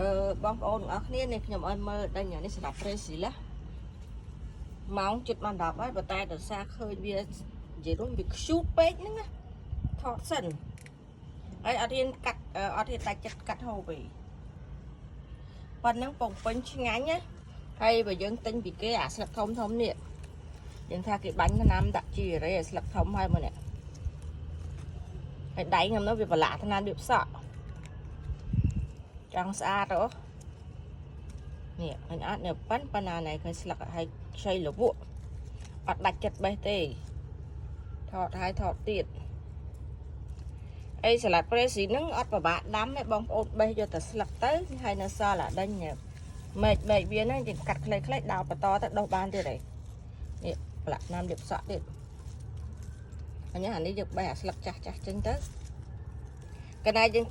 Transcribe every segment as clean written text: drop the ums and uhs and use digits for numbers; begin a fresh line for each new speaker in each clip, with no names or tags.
អឺបងប្អូនទាំងអស់គ្នានេះខ្ញុំឲ្យមើលដេញអានេះសម្រាប់ប្រេស៊ីលណាម៉ោងជិតមក10ហើយប៉ុន្តែដោយសារឃើញវានិយាយរួមវា cute ពេកហ្នឹងណាថតសិនហើយអត់រៀនកាត់អត់រៀនដាច់ចិត្តកាត់ហូបទេប៉ុណ្ណឹងពងពេញឆ្ងាញ់ណាហើយបើយើងទិញពីគេអាស្លឹកធំធំនេះយើងថាគេបាញ់ថ្នាំដាក់ជីរ៉េឲ្យស្លឹកធំហើយមកនេះហើយដៃខ្ញុំនោះវាប្រឡាក់ថ្នាំវាផ្សក់ចង់ស្អាតហ៎នេះអញអត់នៅប៉ិនប៉ុណ្ណាណែឃើញស្លឹកហើយខ្ចីលវក់អត់ដាច់ចិត្តបេះទេថតហើយថតទៀតអីសាឡាត់ប្រេស៊ីហ្នឹងអត់ពិបាកដាំទេបងប្អូនបេះយកតែស្លឹកទៅហើយនៅសល់អាដេញមែកមែកវាហ្នឹងយើងកាត់ខ្លីៗដោតបន្តទៅដុះបានទៀតហើយនេះប្រឡាក់ថ្នាំលាបសក់ទៀតអញ្ចឹងអានេះយើងបេះអាស្លឹកចាស់ចាស់ចេញទៅកណ្ដាលយើង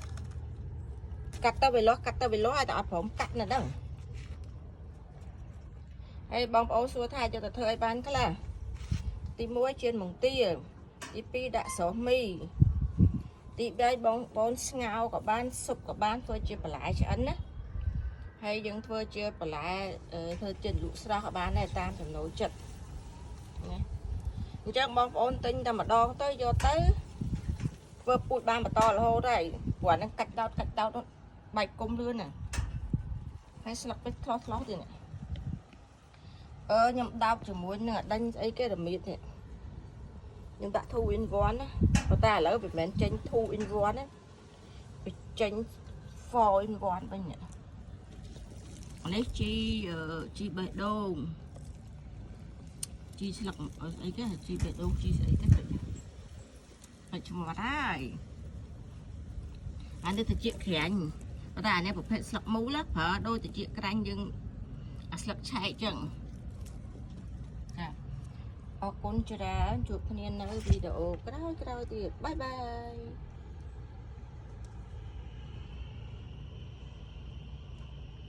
កាត់ទៅវាលាស់កាត់ទៅវាលាស់ឲ្យតែអត់ព្រមកាត់នៅហ្នឹងហើយបងប្អូនសួរថាយកទៅធ្វើអីបានខ្លះទី1ជៀនមងទាទី2ដាក់សូសមីទី3បងប្អូនស្ងោរក៏បានស៊ុបក៏បានធ្វើជាបន្លែឆ្អិនណាហើយយើងធ្វើជាបន្លែធ្វើជាលក់ស្រស់ក៏បានដែរតាមចំណូលចិត្តណាអញ្ចឹងបងប្អូនទិញតែម្ដងទៅយកទៅធ្វើពូជបានបន្តរហូតហើយព្រោះអាហ្នឹងកាច់ដោតកាច់ដោតបែកគុំលឿនណាហើយស្លឹកពេជ្រឆ្លោះឆ្លោះទៀតនេះអឺខ្ញុំដោបជាមួយនឹងអាដេញស្អីគេរមៀតនេះខ្ញុំដាក់2 in 1ណាប៉ុន្តែឥឡូវវាមិនមែនចេញ2 in 1ទេវាចេញ4 in 1វិញនេះនេះជីជីបេះដូងជីស្លឹកស្អីគេជីបេះដូងជីស្អីទៅបាច់ឈ្មោះហើយអានេះតិចក្រាញ់ប៉ុន្តែអានេះប្រភេទស្លឹកមូលប្រើដូចតិចក្រាញ់យើងអាស្លឹកឆែកចឹងចាអរគុណច្រើនជួបគ្នានៅវីដេអូក្រោយៗទៀត bye bye.